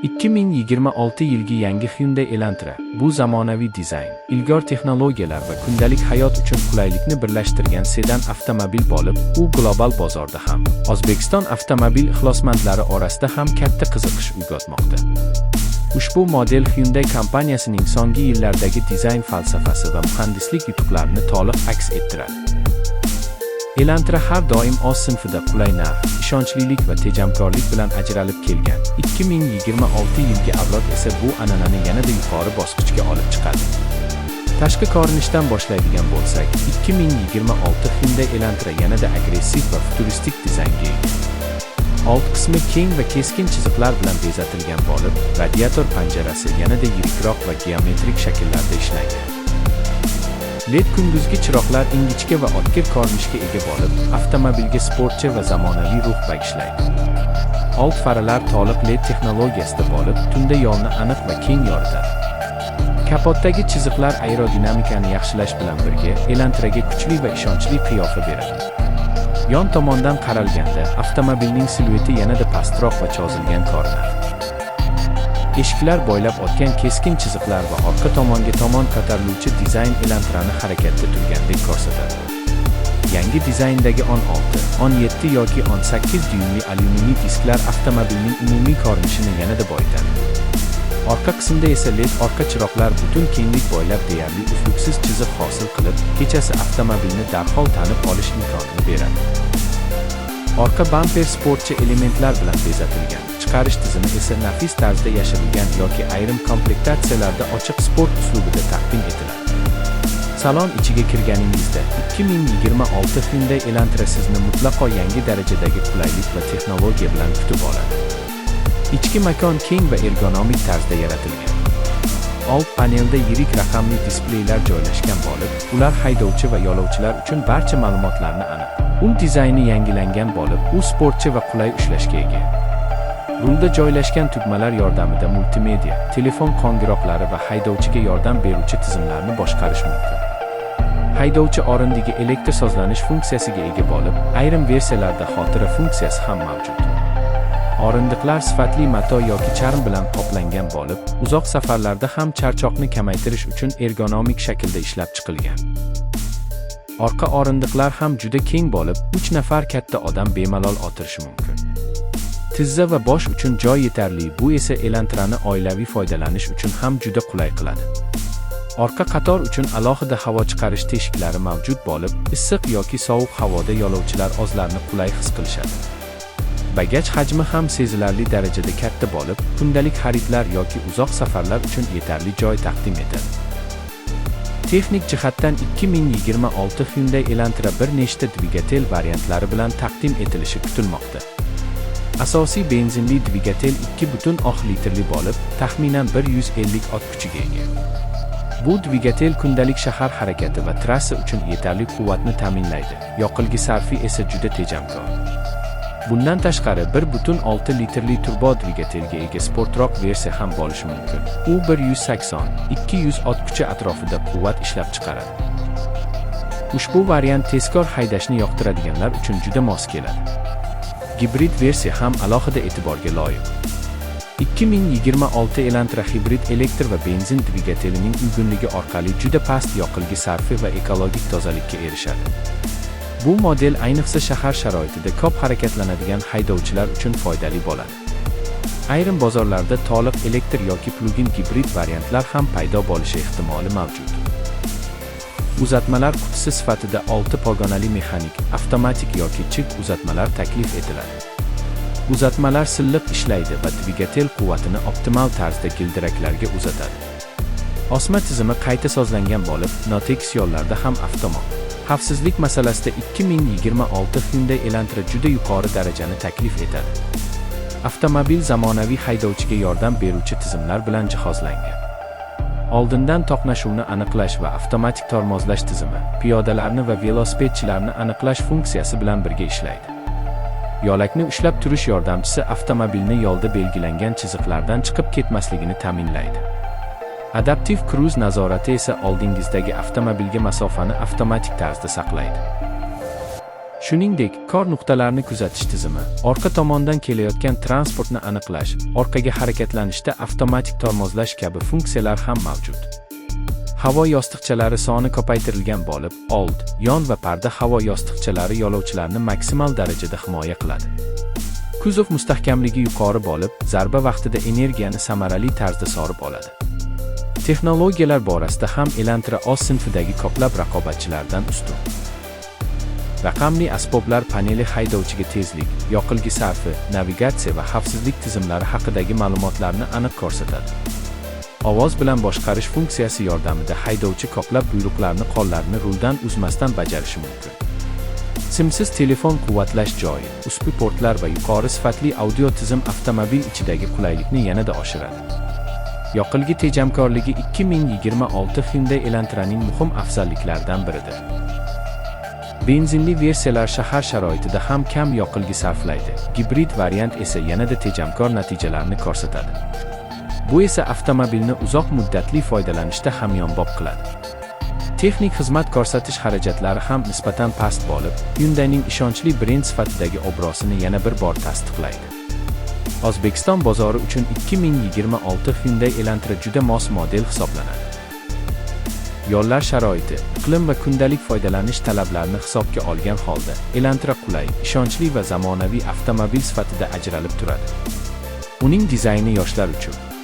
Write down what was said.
2026 yilgi yangi Hyundai Elantra bu zamonaviy dizayn, ilg'or texnologiyalar va kundalik hayot uchun qulaylikni birlashtirgan sedan avtomobil bo'lib, u global bozorda ham, O'zbekiston avtomobil ixlosmandlari orasida ham katta qiziqish uyg'otmoqda. Ushbu model Hyundai kompaniyasining so'nggi yillardagi dizayn falsafasi va muhandislik yutuqlarini to'liq aks ettiradi. Elantra har doim o'z sinfida qulay narx, ishonchlilik va tejamkorlik bilan ajralib kelgan. 2026 yilgi avlod esa bu an'anani yanada yuqori bosqichga olib chiqadi. Tashqi ko'rinishdan boshlaydigan bo'lsak, 2026 Hyundai Elantra yanada agressiv va futuristik dizaynga ega. Old qismi keng va keskin chiziqlar bilan bezatilgan bo'lib, radiator panjarasi yanada yirikroq va geometrik shakllarda ishlangan. LED kunduzgi chiroqlar ingichka va o'tkir ko'rinishga ega bo'lib, avtomobilga sportcha va zamonaviy ruh bag'ishlaydi. Old faralar to'liq LED texnologiyasida bo'lib, tunda yo'lni aniq va keng yoritadi. Kapotdagi chiziqlar aerodinamikani yaxshilash bilan birga Elantraga kuchli va ishonchli qiyofa beradi. Yon tomondan qaralganda avtomobilning silueti yanada pastroq va cho'zilgan ko'rinadi. Eshiklar bo'ylab o'tgan keskin chiziqlar va orqa tomonga tomon ko'tariluvchi dizayn Elantrani harakatda turgandek ko'rsatadi. Yangi dizayndagi 16, 17 yoki 18 dyuymli alyuminiy disklar avtomobilning umumiy ko'rinishini yanada boyitadi. Orqa qismda esa LED orqa chiroqlar butun kenglik bo'ylab deyarli uzluksiz chiziq hosil qilib, kechasi avtomobilni darhol tanib olish imkonini beradi. Orqa bamper sportcha elementlar bilan bezatilgan. Chiqarish tizimi esa nafis tarzda yashirilgan yoki ayrim komplektatsiyalarda ochiq sport uslubida taqdim etiladi. Salon ichiga kirganingizda 2026 Hyundai Elantra sizni mutlaqo yangi darajadagi qulaylik va texnologiya bilan kutib oladi. Ichki makon keng va ergonomik tarzda yaratilgan. Old panelda yirik raqamli displeylar joylashgan bo'lib, ular haydovchi va yo'lovchilar uchun barcha ma'lumotlarni aniq. Rul dizayni yangilangan bo'lib, u sportchi va qulay ushlashga ega. Rulda joylashgan tugmalar yordamida multimedia, telefon qo'ng'iroqlari va haydovchiga yordam beruvchi tizimlarni boshqarish mumkin. Haydovchi o'rindig'i elektr sozlanish funksiyasiga ega bo'lib, ayrim versiyalarda xotira funksiyasi ham mavjud. O'rindiqlar sifatli mato yoki charm bilan qoplangan bo'lib, uzoq safarlarda ham charchoqni kamaytirish uchun ergonomik shaklda ishlab chiqilgan. Orqa o'rindiqlar ham juda keng bo'lib, 3 nafar katta odam bemalol o'tirishi mumkin. Tizza va bosh uchun joy yetarli, bu esa Elantrani oilaviy foydalanish uchun ham juda qulay qiladi. Orqa qator uchun alohida havo chiqarish teshiklari mavjud bo'lib, issiq yoki sovuq havoda yo'lovchilar o'zlarini qulay his qilishadi. Bagaj hajmi ham sezilarli darajada katta bo'lib, kundalik xaridlar yoki uzoq safarlar uchun yetarli joy taqdim etadi. Texnik jihatdan 2026 Hyundai Elantra bir nechta dvigatel variantlari bilan taqdim etilishi kutilmoqda. Asosiy benzinli dvigatel 2,3 litrli bo'lib, taxminan 150 ot kuchiga ega. Bu dvigatel kundalik shahar harakati va trassa uchun yetarli quvvatni ta'minlaydi. Yoqilg'i sarfi esa juda tejamkor. Bundan tashqari 1,6 litrli turbo dvigatelga ega sportroq versiya ham bo'lishi mumkin. U 180-200 ot kuchi atrofida quvvat ishlab chiqaradi. Ushbu variant tezkor haydashni yoqtiradiganlar uchun juda mos keladi. Gibrid versiya ham alohida e'tiborga loyiq. 2026 Elantra hibrid elektr va benzin dvigatelining uyg'unligi orqali juda past yoqilg'i sarfi va ekologik tozalikka erishadi. Bu model ayniqsa shahar sharoitida ko'p harakatlanadigan haydovchilar uchun foydali bo'ladi. Ayrim bozorlarda to'liq elektr yoki plug-in gibrid variantlar ham paydo bo'lishi ehtimoli mavjud. Uzatmalar qutisi sifatida 6 pog'onali mexanik, avtomatik yoki chik uzatmalar taklif etiladi. Uzatmalar silliq ishlaydi va dvigatel quvvatini optimal tarzda gildiraklarga uzatadi. Osma tizimi qayta sozlangan bo'lib, notekis yo'llarda ham avtomat. Xavfsizlik masalasida 2026 Hyundai Elantra juda yuqori darajani taklif etadi. Avtomobil zamonaviy haydovchiga yordam beruvchi tizimlar bilan jihozlangan. Oldindan to'qnashuvni aniqlash va avtomatik tormozlash tizimi, piyodalarni va velosipedchilarni aniqlash funksiyasi bilan birga ishlaydi. Yo'lakni ushlab turish yordamchisi avtomobilni yo'lda belgilangan chiziqlardan chiqib ketmasligini ta'minlaydi. Adaptiv kruz nazorati esa oldingizdagi avtomobilga masofani avtomatik tarzda saqlaydi. Shuningdek, kor nuqtalarni kuzatish tizimi, orqa tomondan kelayotgan transportni aniqlash, orqaga harakatlanishda avtomatik tormozlash kabi funksiyalar ham mavjud. Havo yostiqchalari soni ko'paytirilgan bo'lib, old, yon va parda havo yostiqchalari yo'lovchilarni maksimal darajada himoya qiladi. Kuzov mustahkamligi yuqori bo'lib, zarba vaqtida energiyani samarali tarzda sorib oladi. Texnologiyalar borasida ham Elantra o'z sinfidagi ko'plab raqobatchilardan ustun. Raqamli asboblar paneli haydovchiga tezlik, yoqilgi sarfi, navigatsiya va xavfsizlik tizimlari haqidagi ma'lumotlarni aniq ko'rsatadi. Ovoz bilan boshqarish funksiyasi yordamida haydovchi ko'plab buyruqlarni qo'llarini ruldan uzmasdan bajarishi mumkin. Simsiz telefon quvvatlash joyi, USB portlar va yuqori sifatli audio tizim avtomobil ichidagi qulaylikni yanada oshiradi. Yoqilgi tejamkorligi 2026 Hyundai Elantra'ning muhim afzalliklaridan biridir. Benzinli versiyalar shahar sharoitida ham kam yoqilgi sarflaydi. Gibrid variant esa yanada tejamkor natijalarni ko'rsatadi. Bu esa avtomobilni uzoq muddatli foydalanishda hamyonbop qiladi. Texnik xizmat ko'rsatish xarajatlari ham nisbatan past bo'lib, Hyundaining ishonchli brend sifatidagi obro'sini yana bir bor tasdiqlaydi. O'zbekiston bozori uchun 2026 Hyundai Elantra juda mos model hisoblanadi. Yo'llar sharoiti, iqlim va kundalik foydalanish talablarini hisobga olgan holda, Elantra qulay, ishonchli va zamonaviy avtomobil sifatida ajralib turadi. Uning dizayni yoshlar uchun